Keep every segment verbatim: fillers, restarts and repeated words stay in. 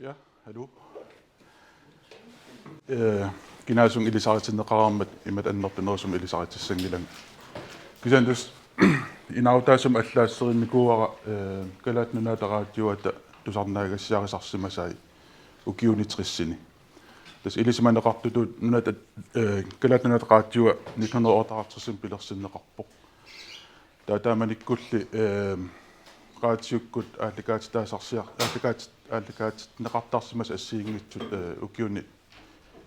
Ja, hallo. Øh, kinaassuseq ilisaritinneqareermat imatut annertunerusumik ilisaritsissanngilanga. Kisianni tassa inaarutaasumik allaasereernikuuara, øh, Kalaallit Nunaata Raatiuata tusarnaagassiarisarsimasai ukiuni tressini. Tassa ilisimaneqartutut nunatta, øh, Kalaallit Nunaata Raatiua nitten hundrede og otteoghalvtreds pilersinneqarpoq. Taava taamanikkulli, øh, raatiukkut aallakaatitaasarsiar-, aallakaat-, aallakaatinneqartarsimasut assigiinngitsut, øh, ukiuni,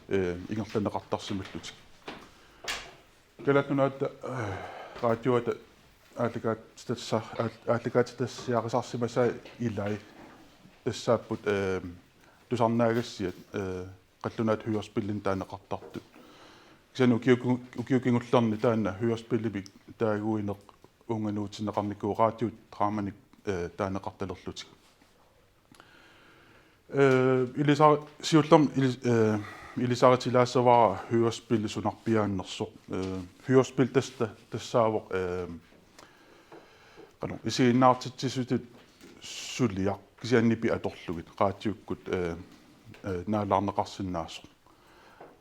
øh, ingerlanneqartarsimallutik. Kalaallit Nunaata, øh, Raatiuata aallakaatitassa-, aall-, aallakaatitassiarisarsimasai ilai tassaapput, øh, tusarnaagassiat, øh, qallunaatut hørespilinut taaneqartartut. Kisianni ukiu-, ukiut kingullerni taanna hørespilimik taaguineq uunga nuutinneqarnikuuvoq, raatiudramanik, øh, taaneqartalerlutik. Øh, ilisa-, siullermik ilis-, øh, ilisaritilaassavara hørespil sunarpiaannersoq. Øh, hørespil tassa ta-, tassaavoq, øh, qanoq, isiginnaartitsisutut suliaq kisianni nipi atorlugit raatiukkut, øh, øh, naallineqarsinnaasoq.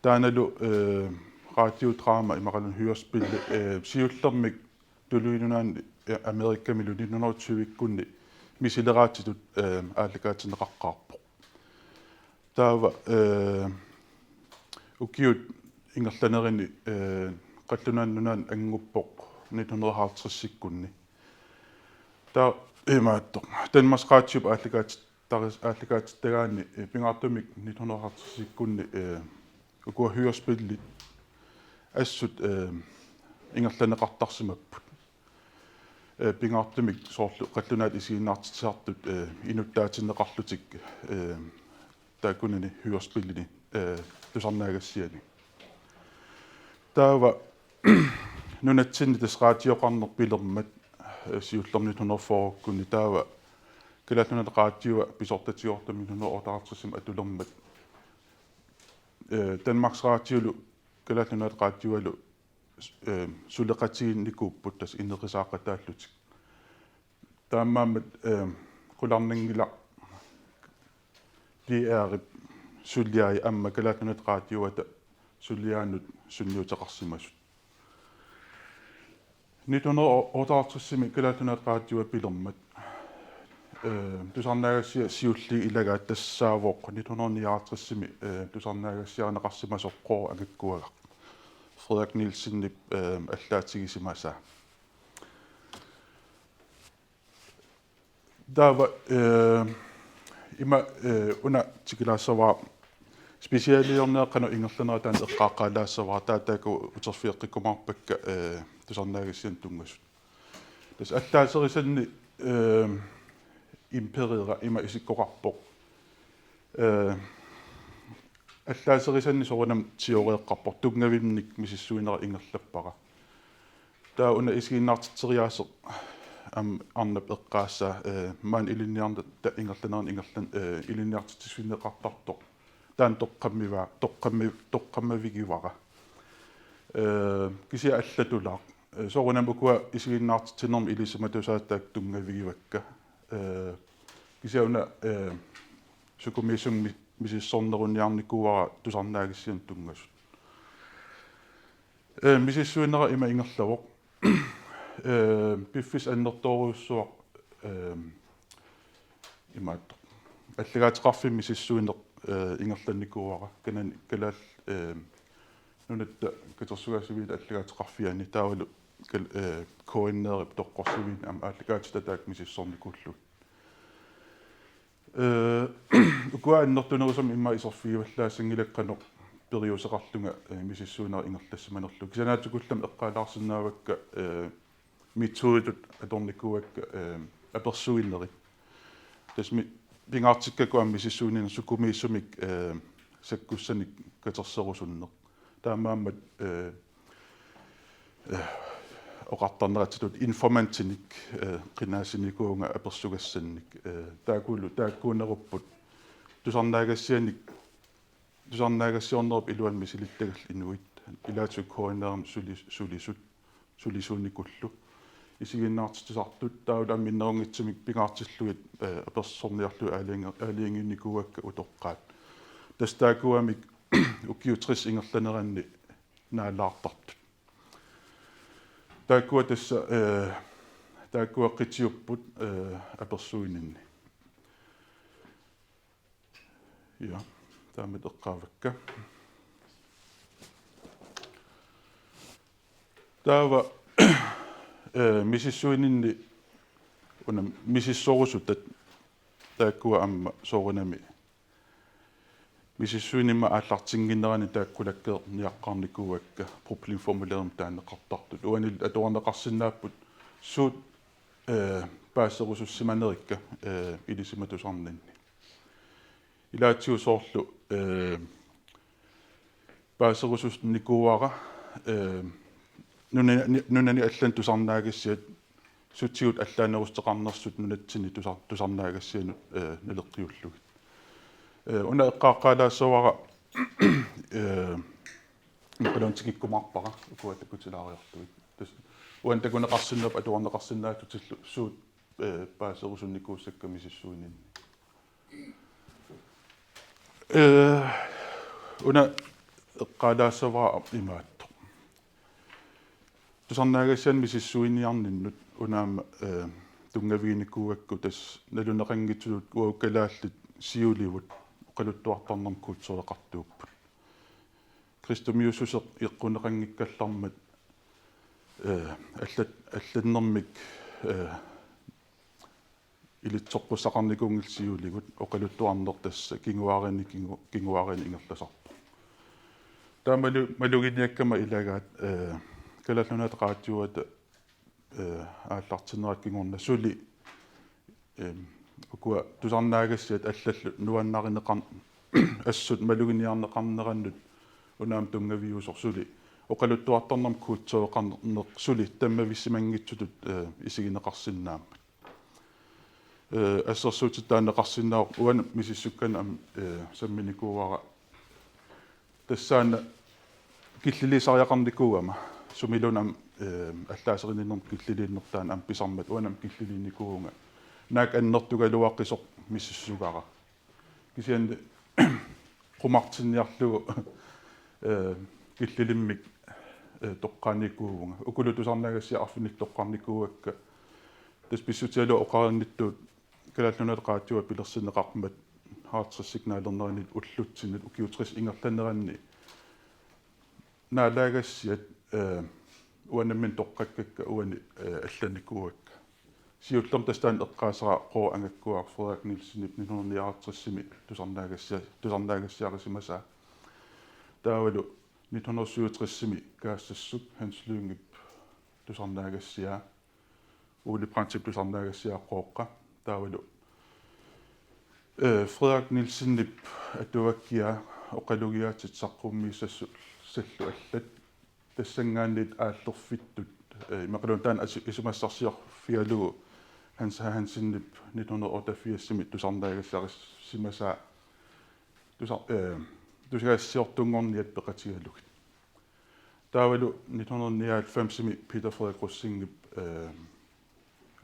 Taannalu, øh, raatiodrama imaluunniit hørespil, øh, siullermik Tuluit Nunaanni, øh, Amerikamilu nitten hundrede og tyve-kkunni misileraatsitut, øh, aallakaatinneqaqqaarpoq. Taava, øh, ukiut ingerlanerini, øh, Qallunaat Nunaannut annguppoq nitten hundrede og halvtreds-ikkunni. Taava imaattoq Danmarks Radiop aallakaati-, taris-, aallakaatittagaanni, øh, pingaartumik nitten hundrede og halvtreds-ikkunni, øh, ukua hørespilit assut, øh, ingerlanneqartarsimapput. Øh, pingaartumik soorlu qallunaatut isiginnaartitsisartut, øh, inuttaatinneqarlutik, øh, taakkunani hørespilini, øh, tusarnaagassiani. Taava nunatsinni tassa raatioqarneq pilermat, øh, siullermik nitten hundrede og fyrre-kkunni taava Kalaallit Nunaata Raatiua pisortatigoortumik nitten hundrede og otteoghalvtreds-imi atulermat, øh, Danmarks Radiolu Kalaallit Nunaata Raatiualu, øh, suleqatigiinnikuupput tassa inerisaaqataallutik. Taamaammat, øh, qularnanngilaq D R-ip suliai aamma Kalaallit Nunaata Raatiuata suliaanut sunniuteqarsimasut. Nitten hundrede og otteoghalvtreds-imi Kalaallit Nunaata Raatiu pilermat, øh, tusarnaagassiat siulliit ilagaat tassaavoq nitten hundrede nioghalvtreds-imi, øh, tusarnaagassiarineqarsimasoq Qooq angakkuagaq. Frederik Nielsenip, øh, allaatigisimasaa. Taava, øh, ima, øh, una tikilaassavara specialiorneq qanoq ingerlanersoq taanna eqqaaqqaalaassavara, taava taakku uterfigeqqikkumaarpakka, øh, tusarnaagassianut tunngasut. Tassa allaaserisanni, øh, Imperera ima isikkoqarpoq. Øh, allaaserisanni soorunami teoreeqqarpoq, tunngavimminnik misissuinera ingerlappara. Taava una isiginnaartitseriaaseq aamma arnap eqqaassaa, øh, maani ilinniarnermi ingerlanerani ingerlan-, øh, ilinniartitsineqartartoq. Taanna toqqammiva-, toqqammi-, toqqammavigivara. Øh, kisianni allatulaaq. Øh, soorunami ukua isiginnaartitsinermi ilisimatusaat taakku tunngavigivakka. Øh, kisianni una, øh, sukumiisumik mi-, misissorneruniarnikuuara tusarnaagassianut tunngasut. Øh, misissuinera ima ingerlavoq. Øh, piffissaq annertoorujussuaq, øh, imaattoq. Allagaateqarfimmi misissuineq, øh, ingerlannikuuara. Kanani kalaal-, øh, Nunatta Katersugaasiviit Allagaateqarfiani taavalu kal-, øh, K N R-ip toqqorsiviini aamma aallakaatitaq taakku misissornikuullugit. Øh, ukua annertunerusumik immaqa iserfigivallaassanngilakka qanoq periuseqarlunga, øh, misissuinera ingerlassimanerlugu. Kisianni naatsumik ullumi eqqaalaarsinnaavakka, øh, metoditut atornikuuakka, øh, apersuinerit. Tassa mi-, pingaartikkakku aamma misissuineq sukumiisumik, øh, sakkussanik katerserusunneq. Taamaammat, øh, øh, oqartarneratsitut informantinik, øh, qinaasinikuuvunga apersugassannik. Øh, taakkulu, taakkuunerupput tusarnaagassianik, tusarnaagassiornerup iluani misilittagallit inuit, ilaatigut K N R-imi suli-, sulisut, sulisuunikullu. isiginnaartitsisartut taavalu aamma minnerunngitsumik pingaartillugit, eh, apersorniarlugit aalajange-, aalajangiinnikuuakka utoqqaat. Tassa taakkuamik ukiut tres ingerlaneranni naalaartartut. Taakkua tassa, eh, taakkua qitiupput, eh, apersuininni. Ja, taamatut eqqaavakka. Taava, eh, misissuininni una misissorusutat taakkua aamma soorunami misissuinermi aallartinnginnerani taakku lakkerniaqqaarnikuuakka problemformulering taaneqartartut. Uani atuarneqarsinnaapput suut, eh, paaserusussimanerikka, eh, ilisimatusarninni. Ilaatigut soorlu, eh, paaserusunnikuuara, eh, nunani, nunani allani tusarnaagassiat sutigut allaanerusoqarnersut nunatsinni tusar-, tusarnaagassianut, eh, naleqqiullugit. Eh, una eqqaaqqaalaassavara, eh, imaluunniit tikikkumaarpara ukua takutilaariarlugit. Tassa uani takuneqarsinnaapput atuarneqarsinnaassutillu suut, eh, paaserusunnikuussakka misissuininni. Eh, una eqqaalaassavara imaattoq. Tusarnaagassianik misissuiniarninnut una aamma, eh, tunngaviginikuugakku tassa naluneqanngitsutut uagut kalaallit siulivut oqaluttuartarnermut kultureqartuupput. Kristumiussuseq eqquneqanngikkallarmat, eh, allat-, allannermik, eh, ilitsoqqussaqarnikuunngillat siuligut oqaluttuarneq tassa kinguaariinni kingu-, kinguaariinni ingerlasarpoq. Taava malu-, maluginiakkama ilagaat, eh, Kalaallit Nunaata Raatiuata, eh, aallartinnerata kingorna suli, eh, ukua tusarnaagassiat allallu nuannarineqar-, assut maluginiarneqarnerannut una aamma tunngaviusoq suli oqaluttuartarnermut kultureqarneq suli tammavissimanngitsutut, eh, isigineqarsinnaammat. Eh, assersuutitut taaneqarsinnaavoq uani misissukkani aamma, eh, samminikuuara tassaana killiliisariaqarnikuugama sumiluunniit aamma, eh, allaaserinermut killiliinertaa aamma pisarmat uani aamma killiliinikuuvunga. Naak annertugaluaqisoq misissugara. Kisianni qumartinniarlugu, eh, killilimmik, eh, toqqaannikuuvunga. Ukulu tusarnaagassiat arfinillit toqqarnikuuakka. Tassa pissutigalugu oqarnittut Kalaallit Nunaata Raatiua pilersinneqarmat halvtreds signaalerneranni ullutsinnut ukiut tres ingerlaneranni naalaagassiat, eh, uanga nammineq toqqakkakka uani, eh, allanikuuakka. Siullermik tassa taanna eqqaasara Kåre Angakkuaq Frederik Nielsenip nitten hundrede nioghalvtredsimi tusarnaagassia-, tusarnaagassiarisimasaa. Taavalu nitten hundrede syvogtresimi Kaassassuk Hans Lyngep tusarnaagassiaa. Ole Brandtip tusarnaagassiaa Qooqqa. Taavalu, eh, Frederik Nielsenip atuakkiaa oqalugiaatit saqqummiissallu allat tassanngaanniit aallerfittut, eh, imaluunniit taanna asu-, isumassarsiorfigalugu Hans Hansenip nitten hundrede otteogfirsimi tusarnaagassiarisimasaa tusa-, eh, tusagassiortunngorniat peqatigalugit. Taavalu nitten hundrede nioghalvfemsimi Peter Frederik Rosingip, eh,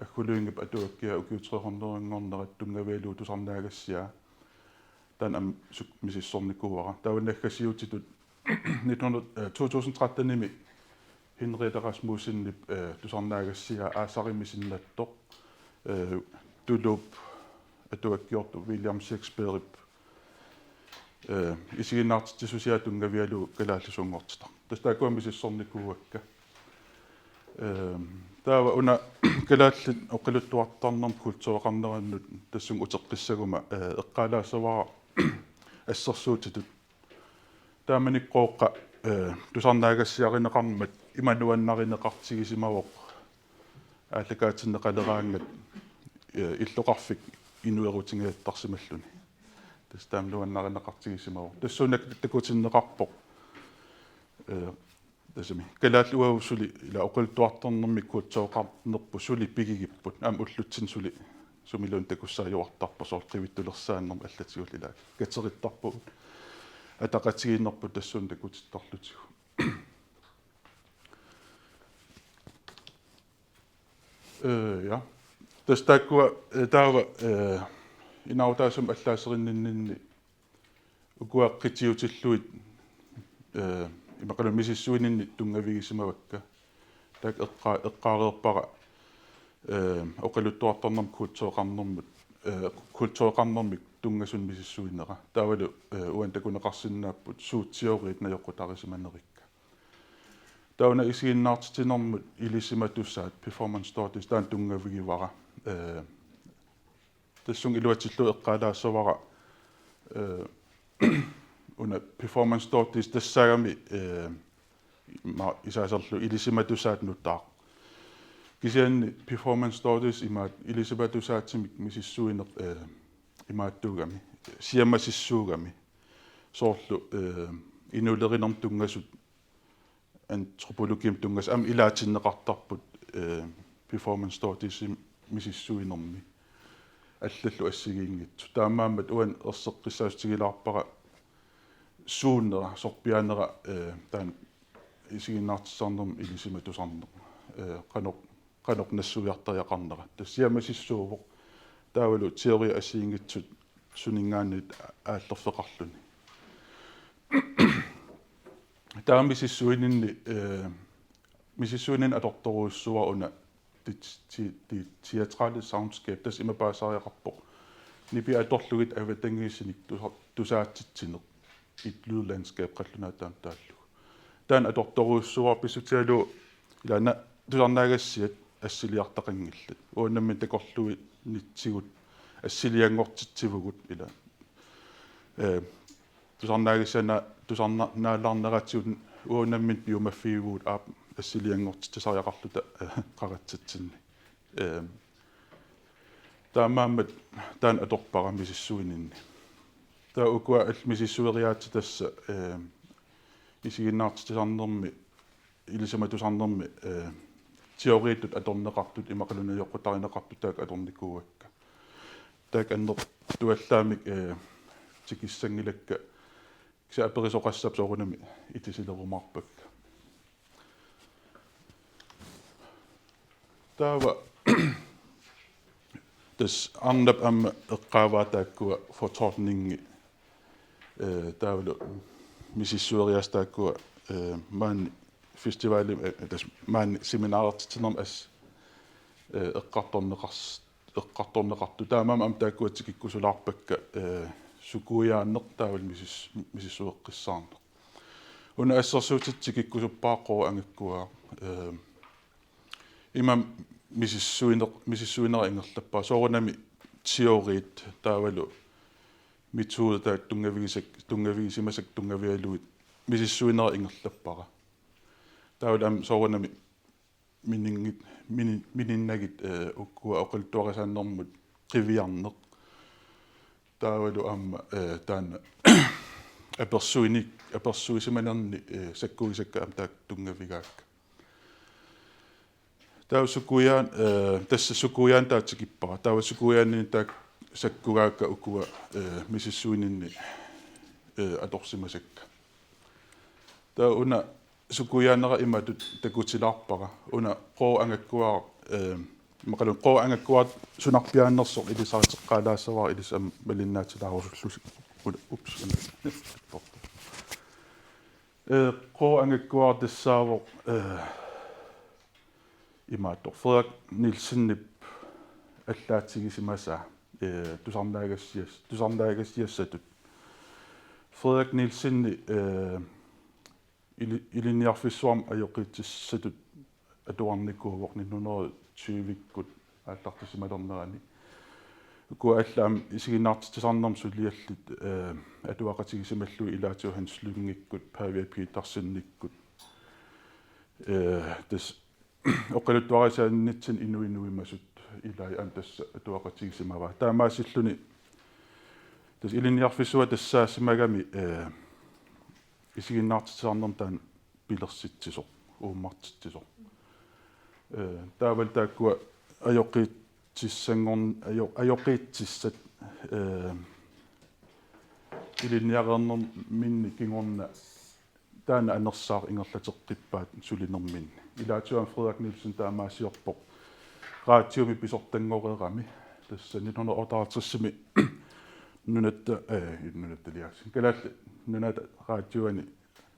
Aggu Lyngep atuakkiaa ukiut tre hundredenngornerat tunngavigalugu tusarnaagassiaa. Taanna aamma suk-, misissornikuuara. Taava naggasiutitut nitten hundrede, eh, to tusind trettenimi Henriette Rasmussenip, eh, tusarnaagassiaa Aasarimi sinnattoq, eh, tuluup atuakkiortup William Shakespearep, eh, isiginnaartitsisusiaa tunngavigalugu kalaallisuunngortitaq. Tassa taakkua misissornikuuakka. Ehm, taava una kalaallit oqaluttuartarnermut kultureqarnerannut tassunga uteqqissaguma, eh, eqqaalaassavara assersuutitut. Taamanikkooqqa, eh, tusarnaagassiarineqarmat ima nuannarineqartigisimavoq aallakaatinneqaleraangat, eh, illoqarfik inuerutingaattarsimalluni. Tassa taama nuannarineqartigisimavoq. Tassuunakkut takutinneqarpoq, eh, tassami kalaallit uagut suli ila oqaluttuartarnermi kultureqarnerput suli pigigipput. Aamma ullutsinnut suli sumiluunniit takussaajuartarpoq soorlu qivittulersaannermut allatigullu ila katerittarpugut ataqatigiinnerput tassuuna takutittarlutigu. Eh, ja. Tassa taakkua, eh, taava, eh, inaarutaasumik allaaserinninninni ukua qitiutillugit, eh, imaluunniit misissuininni tunngavigisimavakka. Taakku eqqa-, eqqaareerpara, eh, oqaluttuartarnermut kultureqarnermut, eh, kultureqarnermik tunngasunik misissuinera. Taavalu, eh, uani takuneqarsinnaapput suut teoriit najoqqutarisimanerikka. Taava una isiginnaartitsinermut ilisimatusaat, performance studies, taanna tunngavigivara. Eh, tassunga iluatsillugu eqqaalaassavara, eh, una performance studies tassaagami, eh, ma-, isaaserlu ilisimatusaat nutaaq. Kisianni performance studies imaat ilisimatusaatsimik misissuineq, eh, imaattuugami, siammasissuugami. Soorlu, eh, inuulerinermut tunngasut, antropologimut tunngasut aamma ilaatinneqartarput, eh, performance studiesimik misissuinermi allallu assigiinngitsut. Taamaammat uani erseqqissaatigilaarpara suunera, sorpiaanera, eh, taanna isiginnaartitsisarnermut ilisimatusarneq, eh, qanoq, qanoq nassuiartariaqarnera. Tassa siammasissuuvoq taavalu teoriat assigiinngitsut suninngaanniit aallerfeqarluni. Taava misissuininni, eh, misissuininni atortorujussuuara una det, det, det teatrale soundscape, tassa ima paasisariaqarpoq nipi atorlugit avatangiisinik tusa-, tusaatsitsineq, et lydlandskab qallunaatut aamma taallugu. Taanna atortorujussuuara pissutigalugu ilaanni tusarnaagassiat assiliartaqanngillat. Uanga nammineq takorluuinitsigut assilianngortitsivugut ila. Eh, tusarnaagassiaq tusarna-, naalaarneratigut uanga nammineq piumaffigivugut aap assilianngortitsisariaqarluta, eh, qaratsatsinni. Eh, taamaammat taanna atorpara misissuininni. Taava ukua allat misissueriaatsit tassa, eh, isiginnaartitsisarnermi, ilisimatusarnermi, eh, teoriittut atorneqartut, imaluunniit najoqqutarineqartut taakku atornikuuakka. Taakku annertuallaamik, eh, tikissanngilakka, kisianni aperisoqassapput soorunami itisilerumaarpakka. Taava tassa arnap aamma eqqaavaa taakkua fortolkningi, eh, taavalu misissueriaaseq taakkua, eh, maani festivalimi, eh, tassa maani seminarertitsinermi assut, eh, eqqartorneqars-, eqqartorneqartut. Taamaammat aamma taakkua tikikkusulaarpakka, eh, sukuiaaneq taavalu misis-, misissueqqissaarneq. Una assersuutitut tikikkusuppara Qooq angakkuaaq, eh, ima misissuineq-, misissuinera ingerlappara. Soorunami teoriit taavalu metoder tunngavigisat-, tunngavigisimasakka tunngavigalugit misissuinera ingerlappara. Taavalu aamma soorunami mininngit-, mini-, mininnagit, eh, ukua oqaluttuarisaanermut qiviarneq. Taavalu aamma, eh, taanna apersuinik-, apersuisimanerni, eh, sakkugisakka aamma taakku tunngavigaakka. Taava sukuiaan-, eh, tassa sukuiaaneq taava tikippara. Taava sukuiaanini taakku sakkugaakka ukua, eh, misissuininni, eh, atorsimasakka. Taava una sukuiaanera imatut takutilaarpara. Una Qooq angakkuaaq, eh, imaluunniit Qooq angakkuaaq sunarpiaannersoq ilisariteqqaalaassavara, ilissi aamma malinnaatilaarusullusi. Una, ups, una. Eh, Qooq angakkuaaq tassaavoq, eh, imaattoq Frederik Nielsenip allaatsigisimasaa, eh, tusarnaagassias-, tusarnaagassiassatut. Frederik Nielsen, eh, ili-, ilinniarfissuarmik ajoqiitsussatut atuarnikuuvoq nitten hundrede tyve-kkut aallartissimalernerani. Ukua allat aamma isiginnaartitsisarnermut suliallit, eh, atuaqatigisimallugit ilaatigut Hans Lyngekkut, Pavia Petersenikkut. Eh, tassa oqaluttuarisaanitsinni inuit nuimasut ilai aamma tassa atuaqatigisimavai. Taamaasilluni tassa ilinniarfissuaq tassaasimagami, eh, isiginnaartitsisarnermut taanna pilersitsisoq, uummartitsisoq. Eh, taavalu taakkua ajoqiitsissanngorn-, ajo-, ajoqiitsissat, eh, ilinniareernerminni kingorna taanna anersaaq ingerlateqqippaat sulinerminni. Ilaatigut aamma Frederik Nielsen taamaasiorpoq Radiomi pisortanngoreerami, tassa nitten hundrede og otteoghalvtredsimi Nunatta, eh, Nunatta Liaassin, Kalaallit Nunaata Radioani,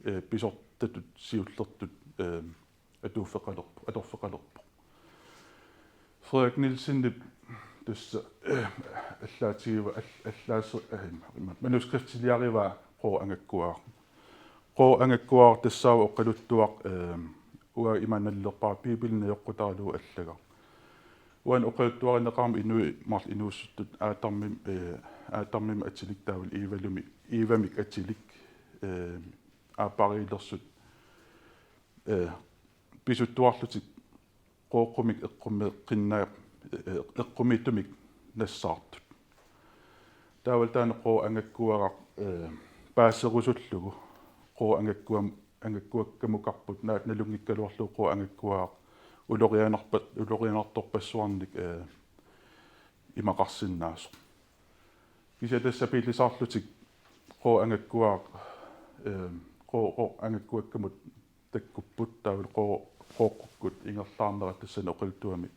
eh, pisortatut siullertut, eh, atuuffeqalerpoq, atorfeqalerpoq. Frederik Nielsenip tassa, eh, allaatigiva-, all-, allaase-, eh, ima-, manuskriptiliarivaa Qooq angakkuagaq. Qooq angakkuagaq tassaavoq oqaluttuaq, eh, uanga ima nalilerpara Biibilimi najoqqutaralugu allagaq. Uani oqaluttuarineqarmat inuit marluk inuusuttut Aadamim-, eh, Aadamimik atilik taavalu Eevalumi, Eevamik atilik, eh, aappariilersut, eh, pisuttuarlutik Qooqqumik eqqumeeqqinnaat, eh, eqqumiittumik nassaartut. Taavalu taanna Qooq angakkuagaq, eh, paaserusullugu Qooq angakkuam-, angakkuakkamukarput naak nalunngikkaluarlugu Qooq angakkuagaq ulorianarpa-, ulorianartorpassuarnik, eh, imaqarsinnaasoq. Kisianni tassa sapiillisaarlutik Qooq angakkuagaq, eh, Qooq, Qooq angakkuakkamut takkupput, taavalu Qooq-, Qooqqukkut ingerlaarnerat tassani oqaluttuami,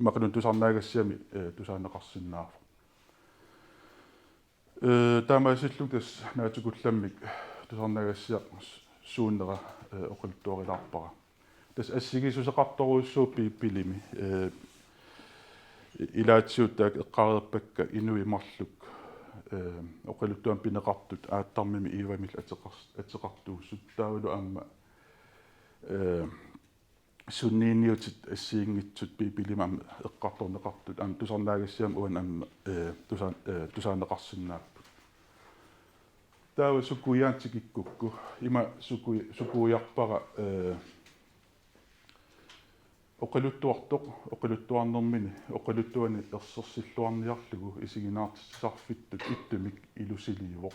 imaluunniit tusarnaagassiami, eh, tusaaneqarsinnaavoq. Eh, taamaasillunga tassa naatsukullammik tusarnaagassiaq suunera, eh, oqaluttuarilaarpara. Tassa assigiissuseqartorujussuuvoq Biibilimi, eh, ilaatigut taakku eqqaareerpakka inuit marluk, eh, oqaluttuamik pineqartut Aadamimit Eevamillu ateqars-, ateqartuusut. Taavalu aamma, eh, sunniiniutit assigiinngitsut Biibilimi aamma eqqartorneqartut aamma tusarnaagassiami uani aamma, eh, tusa-, eh, tusaaneqarsinnaapput. Taava sukuiaanni tikikkukku ima suku-, sukuiarpara, eh, oqaluttuartoq, oqaluttuarnermini oqaluttuani ersersilluarniarlugu isiginnaartitsisarfittut ittumik ilusiliivoq.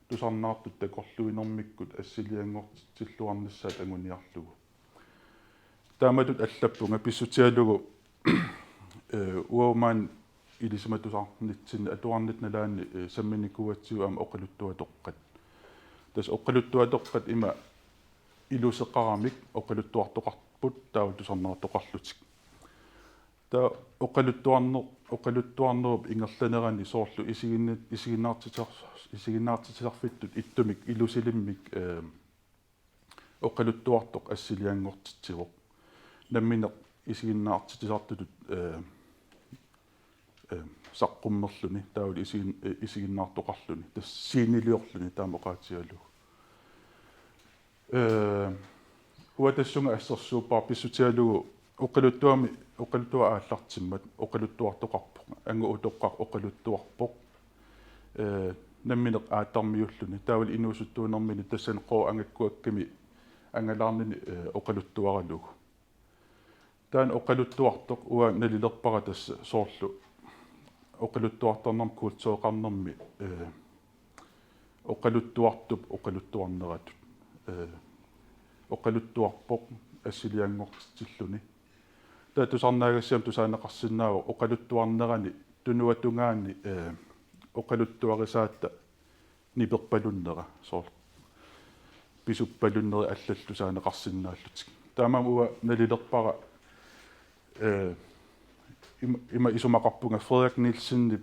Tusarnaartut takorluuinermikkut assilianngortitsilluarnissaat anguniarlugu. Taamatut allappunga pissutigalugu, eh, uagut maani ilisimatusarnitsinni atuarnitta nalaani, eh, samminikuugatsigu aamma oqaluttuatoqqat. Tassa oqaluttuatoqqat ima iluseqaramik oqaluttuartoqarput taava tusarnaartoqarlutik. Taava oqaluttuarner-, oqaluttuarnerup ingerlanerani soorlu isiginni-, isiginnaartitsisar-, isiginnaartitsisarfittut ittumik ilusilimmik, eh, oqaluttuartoq assilianngortitsivoq. Nammineq isiginnaartitsisartutut, eh, eh, saqqummerluni, taavalu isigin-, eh, isiginnaartoqarluni, tassa sceneliorluni taama oqaatigalugu. Eh, uanga tassunga assersuuppara pissutigalugu oqaluttuami, oqaluttuaq aallartimmat oqaluttuartoqarpoq, angut utoqqaq oqaluttuarpoq. Eh, nammineq Aadamiulluni, taavalu inuusuttuunermini tassani Qooq angakkuakkami angalaarnini, eh, oqaluttuaralugu. Taanna oqaluttuartoq uanga nalilerpara tassa soorlu oqaluttuartarnermut kultureqarnermi, eh, oqaluttuartup oqaluttuarneratut. Eh, oqaluttuarpoq assilianngortitsilluni. Taava tusarnaagassiami tusaaneqarsinnaavoq oqaluttuarnerani tunuatungaani, eh, oqaluttuarisaatta niperpalunnera, soorlu pisuppalunnerit allallu tusaaneqarsinnaallutik. Taamaammat uanga nalilerpara, eh, ima, ima isumaqarpunga Frederik Nielsenip,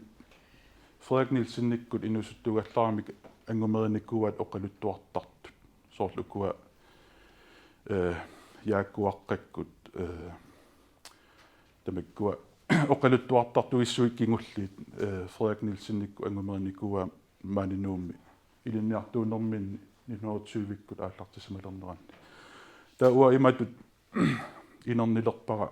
Frederik Nielsenikkut inuusuttuugallaramik angumerinikuuaat oqaluttuartartut. Soorlu ukua, eh, Jaakkuaqqakkut, eh, tamakkua oqaluttuartartuissuit kingulliit, eh, Frederik Nielsenikkut angumerinikuuaat maani Nuummi ilinniartuunerminni nitten hundrede tyve-kkut aallartissimalerneranni. Taava uanga imatut inernilerpara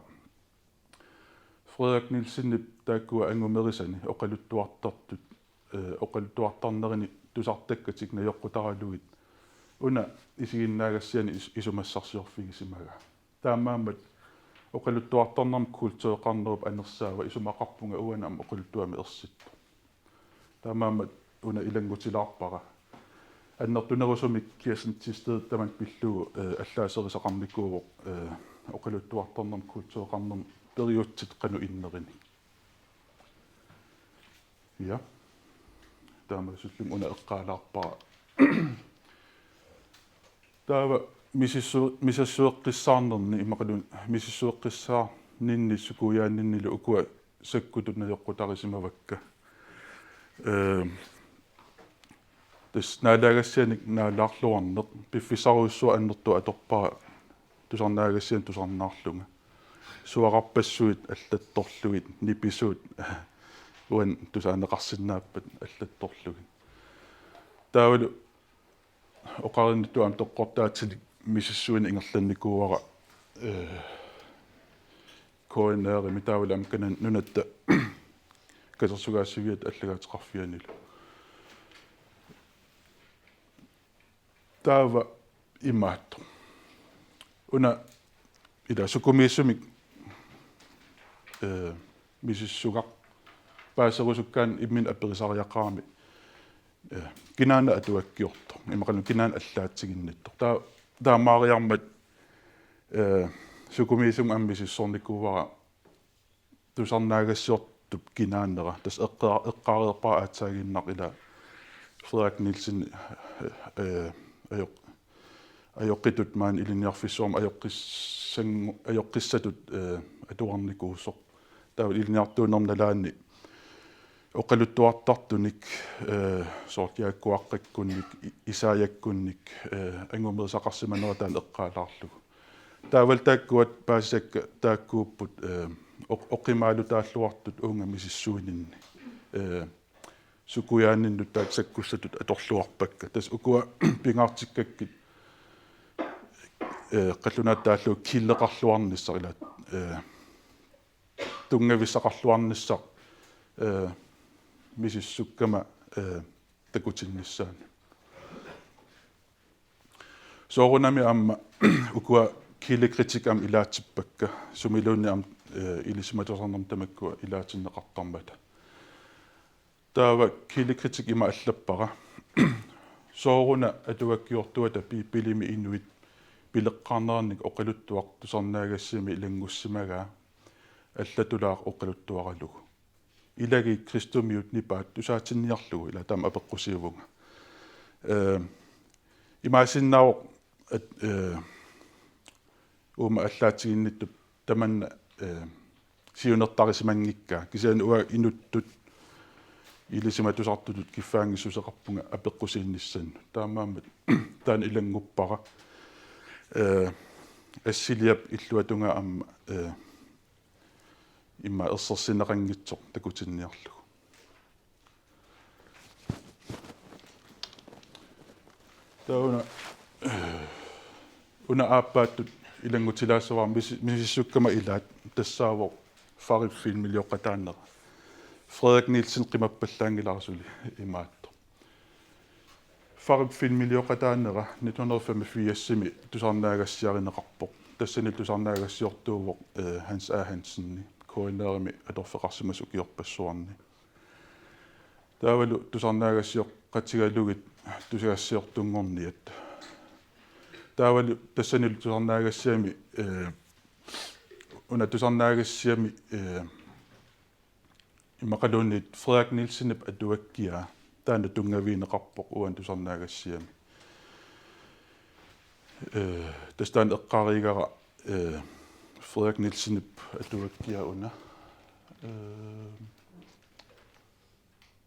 Frederik Nielsenip taakkua angumerisani oqaluttuartartut, eh, oqaluttuartarnerini tusartakkatik najoqqutaralugit una isiginnaagassiani is-, isumassarsiorfigisimagaa. Taamaammat oqaluttuartarnermut kultureqarnerup anersaava isumaqarpunga uani aamma oqaluttuami ersippoq. Taamaammat una ilanngutilaarpara. Annertunerusumik Kirsten Thisted tamanna pillugu, eh, allaaserisaqarnikuuvoq, eh, oqaluttuartarnermut kultureqarnermut periutsit qanoq innerinik. Ja. Taamaasillugu una eqqaalaarpara. Taava misissu-, misissueqqissaarnerni immaqaluunniit misissueqqissaa-, ninni sukujaanninnilu ukua sakkutut najoqqutarisimavakka. Ehm, tassa naalaagassianik naalaarluarneq piffissarujussuaq annertooq atorpara tusarnaagassianik tusarnaarlunga. Suararpassuit allattorlugit, nipisuut uani tusaaneqarsinnaappat allattorlugit. Taavalu oqarnittut aamma toqqortaatilik misissuineq ingerlannikuuara, eh, K N R-imi taavalu aamma Kanaani Nunatta Katersugaasiviata Allagaateqarfianilu. Taava imaattoq. Una ila sukumiisumik, eh, misissugaq paaserusukkaanni imminut aperisariaqarami, eh, kinaana atuakkiortoq, imaluunniit kinaana allaatiginnittoq. Taa-, taamaariarmat, eh, sukumiisumik aamma misissornikuuara tusarnaagassiortup kinaanera. Tassa eqqaa-, eqqaareerpara aatsaaginnaq ila Frederik Nielsen, eh, ajoq-, ajoqitut maani ilinniarfissuarmi ajoqqissangu-, ajoqqissatut, eh, atuarnikuusoq. Taava ilinniartuunerma nalaani oqaluttuartartunik, eh, soorlu Jaakkuaqqakkunnik, I-, Isaajakkunnik, eh, angumerisaqarsimanera taanna eqqaalaarlugu. Taavalu taakkua paasisakka taakkuupput, eh, oq-, oqimaalutaalluartut uunga misissuininni. Eh, sukujaanninnut taakku sakkussatut atorluarpakka. Tassa ukua pingaartikkakkit, eh, qallunaatut taallugu kildeqarluarnissaq ila, eh, tunngavissaqarluarnissaq, eh, misissukkama, eh, takutinnissaanut. Soorunami aamma ukua kildekritik aamma ilaatsippakka, sumiluunniit aamma, eh, ilisimatusarnermut tamakkua ilaatinneqartarmata. Taava kildekritik ima allappara: Sooruna atuakkiortuata Biibilimi inuit pileqqaarnerannik oqaluttuaq tusarnaagassiami ilanngussimagaa allatulaaq oqaluttuaralugu. Ilagik kristumiut nipaat tusaatinniarlugu, ila taama apeqqusiivunga. Eh, imaassinnaavoq, at, eh, uuma allaatiginnittup tamanna, eh, siunertarisimanngikkaa. Kisianni uanga inuttut ilisimatusartutut kiffaanngissuseqarpunga apeqqusiinnissannut. Taamaammat taanna ilannguppara. Eh, assiliap illuatungaa aamma, eh, immaqa ersersinneqanngitsoq takutinniarlugu. Taava una, una aappaattut ilanngutilaassavara misi-, misissukkama ilaat, tassaavoq Farip filmilioqataanera. Frederik Nielsen qimappallaanngilara suli imaattoq. Farip filmilioqataanera nitten hundrede femogfirsimi tusarnaagassiarineqarpoq. Tassani tusarnaagassiortuuvoq, eh, Hans A. Hansen, K N R-imi atorfeqarsimasoq ukiorpassuarni. Taavalu tusarnaagassiortigalugit tusagassiortunngorniat. Taavalu tassanilu tusarnaagassiami, eh, una tusarnaagassiami, eh, immaqaluunniit Frederik Nielsenip atuakkiaa taanna tunngavigineqarpoq uani tusarnaagassiami. Eh, tassa taanna eqqaarigara, eh, Frederik Nielsenip atuakkiaa una. Eh,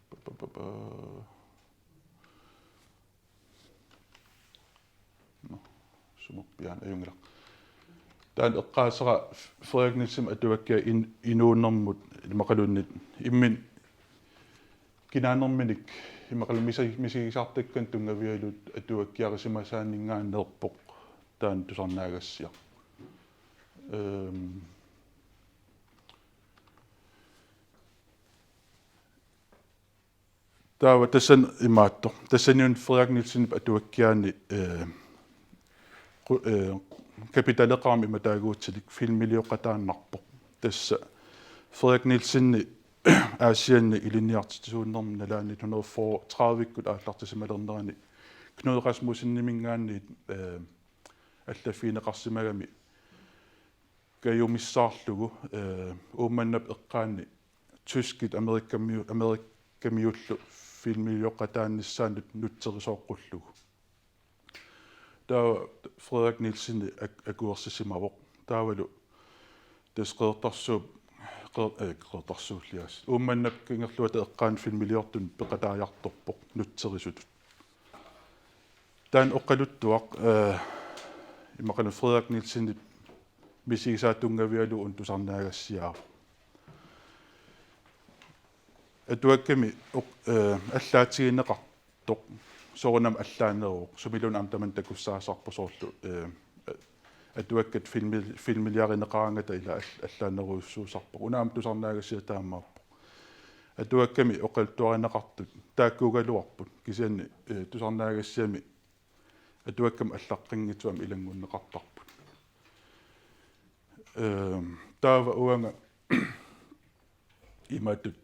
pa, pa, pa, pa. Nå, sumuppiaan ajunngilaq. Taanna eqqaasara Frederik Nielsenip atuakkiaa in-, inuunermut immaqaluunniit imminut kinaanerminik immaqaluunniit misi-, misigisartakkanik tunngavigalugit atuakkiarisimasaanninngaanneerpoq taanna tusarnaagassiaq. Ehm, Taava tassani imaattoq. Tassaniuna Frederik Nielsenip atuakkiaani, eh, qu-, eh, kapitaleqarami ima taaguutilik filmilioqataannarpoq. Tassa Frederik Nielsen Aasianni ilinniartitsisuunermi nalaani nitten hundrede og tredive-kkut aallartisimalernerani Knud Rasmussenimingaanniit, eh, allaffigineqarsimagami kajumissaarlugu, eh, Uummannap eqqaani tyskit amerikamiu-, amerikamiullu filmilioqataannissaannut nutserisooqqullugu. Taava Frederik Nielsen ak-, akuersisimavoq. Taavalu Tassa Qeqertarsuup, Qeqer-, eh, Qeqertarsuulli aasiit. Uummannap kangerluata eqqaani filmiliortuni peqataajartorpoq nutserisutut. Taanna oqaluttuaq, eh, imaluunniit Frederik Nielsenip misigisaa tunngavigalugu una tusarnaagassiaavoq. Atuakkami oq-, eh, allaatigineqartoq soorunami allaaneruvoq, sumiluunniit aamma tamanna takussaasarpoq soorlu, eh, atuakkat filmi-, filmiliarineqaraangata ila all-, allaanerujussuusarpoq. Una aamma tusarnaagassiaq taamaappoq. Atuakkami oqaluttuarineqartut taakkuugaluarput, kisianni, eh, tusarnaagassiami atuakkami allaqqanngitsut aamma ilanngunneqartarput. Ehm, taava uanga imatut,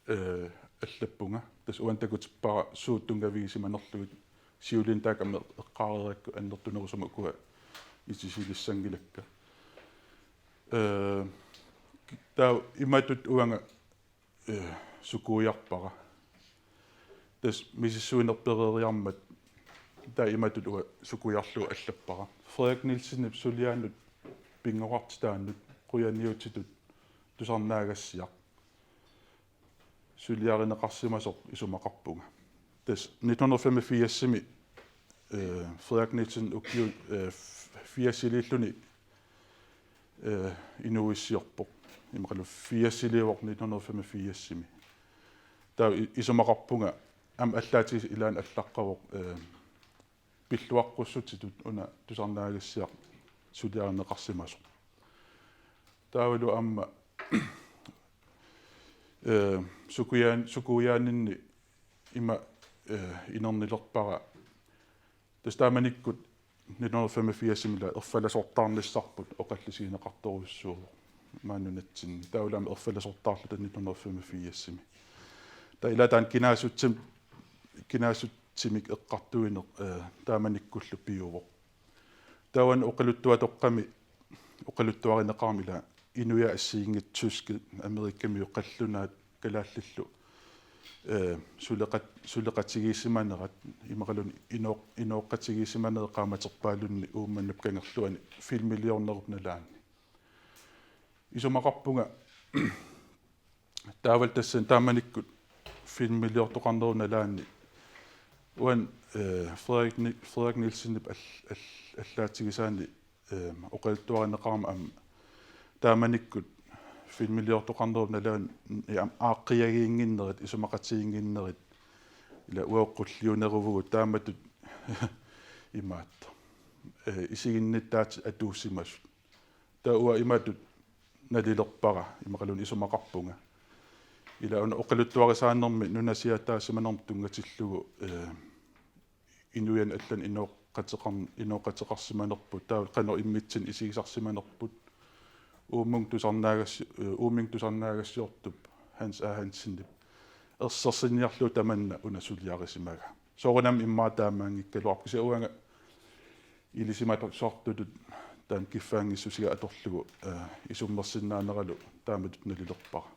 eh, allappunga. Tassa uani takutippara suut tunngavigisimanerlugit, siuliini taakku aamma eqqaareerakku annertunerusumik ukua itisilissanngilakkit. Eh, taava imatut uanga, eh, sukuiarpara. Tassa misissuinerpereeriarmat taava imatut uanga sukuiarlugu allappara. Frederik Nielsenip suliaanut pinnguartitaanut qujaniutitut tusarnaagassiaq suliarineqarsimasoq isumaqarpunga. Tassa nitten hundrede femogfirsimi, eh, Frederik Nielsen ukiut, eh, f-, firsiliilluni, eh, inuuissiorpoq. Imaluunniit firsiliivoq nitten hundrede femogfirsimi. Taava i-, isumaqarpunga aamma allaatigisoq ilaanni allaqqavoq, eh, pilluaqqussutitut una tusarnaagassiaq suliarineqarsimasoq. Taavalu aamma, eh, sukuiaan-, sukuiaaninni ima, eh, inernilerpara. Tassa taamanikkut nitten hundrede femogfirsimi ila erfalasortaarnissarput oqallisigineqartorujussuuvoq maani nunatsinni. Taavalu aamma erfalasortaarluta nitten hundrede femogfirsimi. Taava ila taanna kinaassutsimi-, kinaassutsimi eqqartuineq, eh, taamanikkullu piuvoq. Taava una oqaluttuatoqqami, oqaluttuarineqarami ila inuiaat assigiinngitsut tyskit, amerikamiut, qallunaat, kalaallillu, eh, suleqat-, suleqatigisimanerat, imaluunniit inooq-, inooqatigisimanerat qaammaterpaalunni Uummannap kangerluani filmiliornerup nalaani. Isumaqarpunga taavalu tassani taamanikkut filmiliortoqarnerup nalaani uani, eh, Frederik Ni-, Frederik Nielsenip all-, all-, allaatigisaani, eh, oqaluttuarineqarama aamma taamanikkut filmiliortoqarnerup nalaani aamma aaqqiagiinnginnerit, isumaqatigiinnginnerit, ila uagut qulliuneruvugut taamatut imaattoq, eh, isiginnittaatit atuussimasut. Taava uanga imatut nalilerpara, imaluunniit isumaqarpunga. Ila una oqaluttuarisaanermi nunasiaataasimanermut tunngatillugu, eh, inuianni allani inooqateqar-, inooqateqarsimanerput, taava qanoq immitsinnut isigisarsimanerput, Uummut tusarnaagassi-, eh, Uummut tusarnaagassiortup Hans A. Hansenip ersersiniarlugu tamanna una suliarisimagaa. Soorunami immaqa taamaanngikkaluarpoq, kisianni uanga ilisimatusartutut taanna kiffaanngissusiga atorlugu, eh, isummersinnaaneralu taamatut nalilerpara.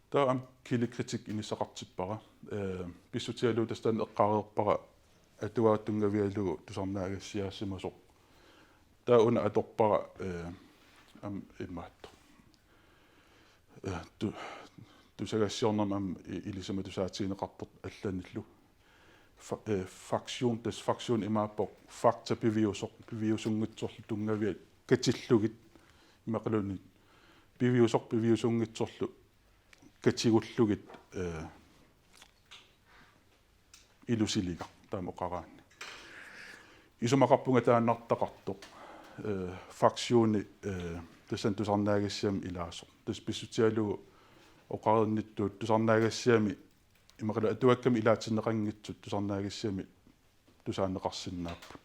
Taava aamma kildekritik inissaqartippara. Eh, pissutigalugu tassa taanna eqqaareerpara atuagaq tunngavigalugu tusarnaagassiaasimasoq. Taava una atorpara, eh, aamma imaattoq. Eh, tu-, tusagassiornermi aamma i-, ilisimatussaatigineqartoq allanillu. Fa-, eh, faktion, tassa faktion imaappoq fakta piviusoq, piviusunngitsorlu tunngaviat katillugit, imaluunniit piviusoq piviusunngitsorlu katigullugit, eh, ilusiligaq taama oqaraanni. Isumaqarpunga taannartaqartoq, eh, faktioni, eh, tassani tusarnaagassiami ilaasoq. Tassa pissutigalugu oqareernittut tusarnaagassiami imaluunniit atuakkami ilaatinneqanngitsut tusarnaagassiami tusaaneqarsinnaapput.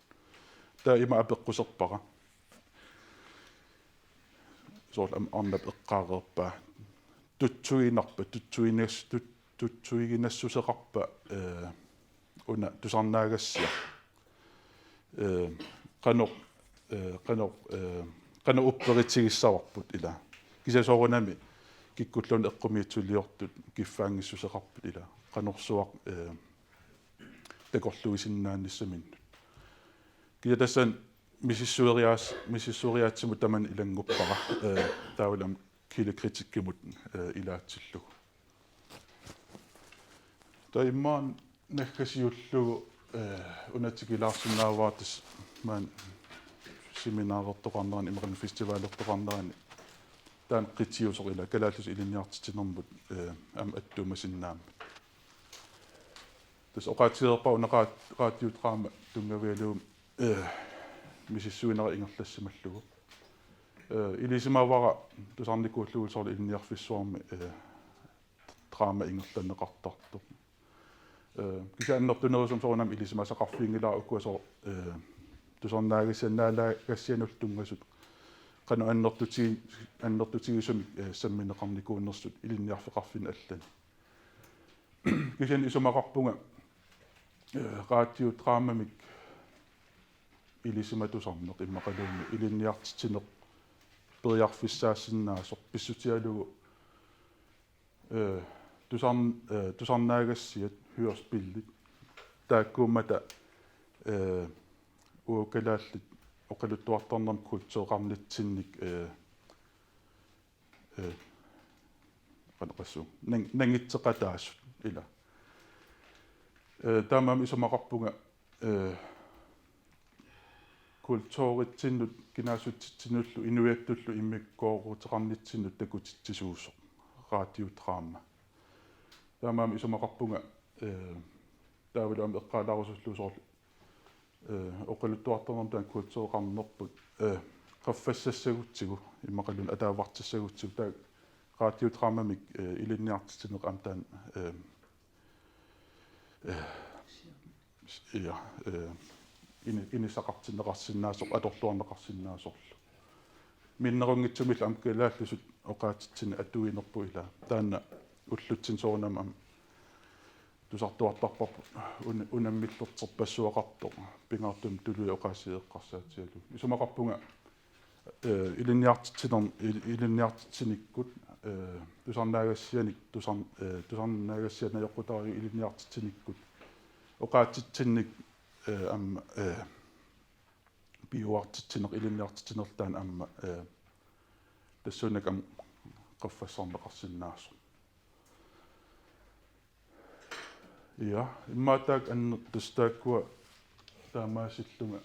Taava ima apeqquserpara. Soorlu aamma arnap eqqaareerpaa. Tutsuiginarpa, tutsuiginas-, tut-, tutsuiginassuseqarpa, eh, una tusarnaagassiaq. Eh, qanoq, eh, qanoq, eh, qanoq upperitsigissavarput ila. Kisianni soorunami kikkulluunniit eqqumiitsuliortut kiffaanngissuseqarput ila. Qanorsuaq, eh, takorluuisinnaanissaminut. Kisianni tassani misissueriaas-, misissueriaatsimut tamanna ilannguppara, eh, taavalu aamma kildekritikkikkut, eh, ilaatsillugu. Taava immaqa naggasiullugu, eh, una tikilaarsinnaavara tassa maani seminarertoqarnerani imaluunniit festivalertoqarnerani taanna qitiusoq ila kalaallisut ilinniartitsinermut, eh, aamma attuumasinnaammat. Tassa oqaatigereerpara una raat-, radiodrama tunngavigalugu, eh, misissuinera ingerlassimallugu. Eh, ilisimavara tusarnikuullugu soorlu Ilinniarfissuarmi, eh, drama ingerlanneqartartoq. Eh, kisianni annertunerusumik soorunami ilisimasaqarfiginngilara ukua soorlu, eh, tusarnaagassianut naalaagassianullu tunngasut qanoq annertuti-, annertutigisumik, eh, sammineqarnikuunersut ilinniarfeqarfinni allani. Kisianni isumaqarpunga, eh, radiodramamik ilisimatusarneq immaqaluunniit ilinniartitsineq periarfissaasinnaasoq pissutigalugu, eh, tusarn-, eh, tusarnaagassiat, hørespillit, taakkuummata, eh, uagut kalaallit oqaluttuartarnermut kultureqarnitsinnik, eh, eh, qanoq oqassuunga, nang-, nangitseqataasut ila. Eh, taamaammat isumaqarpunga, eh, kulturitsinnut, kinaassutsitsinullu, inuiattullu immikkoortitseqarnitsinnut takutitsisuusoq radiodrama. Taamaammat isumaqarpunga, eh, taavalu aamma eqqaalaarusullugu soorlu, eh, oqaluttuartarnermut taanna kultureqarnerput, eh, qaffassassagutsigu, immaqaluunniit ataavartissagutsigu, taava radiodramamik, eh, ilinniartitsineq aamma taanna, eh, eh, ja, eh, ini-, inissaqartinneqarsinnaasoq, atorluarneqarsinnaasorlu. Minnerunngitsumillu aamma kalaallisut oqaatsitsineq atuinerput ila. Taanna ullutsinni soorunami aamma tusartuartarparput un-, unammillerterpassuaqartoq pingaartumik tuluit oqaasii eqqarsaatigalugu. Isumaqarpunga, eh, ilinniartitsiner-, il-, ilinniartitsinikkut, eh, tusarnaagassianik, tusarn-, eh, tusarnaagassiat najoqqutariit ilinniartitsinikkut oqaatsitsinnik, eh, aamma, eh, piujuartitsineq ilinniartitsinerlu taanna aamma, eh, tassuunakkut aamma qaffassarneqarsinnaasoq. Ja, immaqa taakku anner-, tassa taakkua taamaasillunga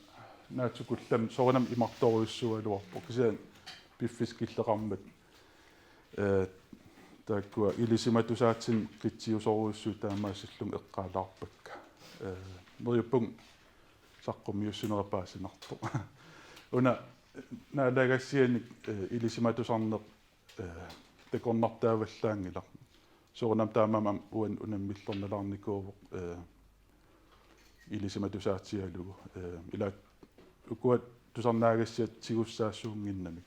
naatsukullammik soorunami imartorujussuugaluarpoq kisianni piffissaq killeqarmat, eh, taakkua ilisimatusaatinik qitiusorujussuit taamaasillunga eqqaalaarpakka. Eh, neriuppunga saqqummiussinera paasinartoq. Una naalaagassianik, eh, ilisimatusarneq, eh, takornartaavallaanngilaq. Soorunami taamaammat aamma uani unammillernalaarnikuuvoq, eh, ilisimatusaatigalugu. Eh, ila ukua tusarnaagassiat tigussaassuunnginnamik.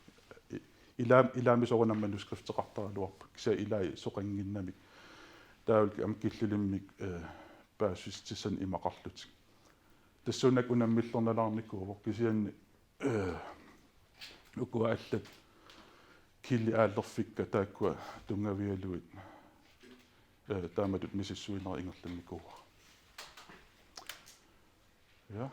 I-, ila-, ilaami soorunami manuskripteqartaraluarput. Kisianni ilai soqannginnamik. Taavalu aamma killilimmik, eh, paasissutissat imaqarlutik. Tassuunakkut unammillernalaarnikuuvoq kisianni, eh, ukua allat killit aallerfikka taakkua tunngavigalugit, eh, taamatut misissuinera ingerlannikuuara. Ja,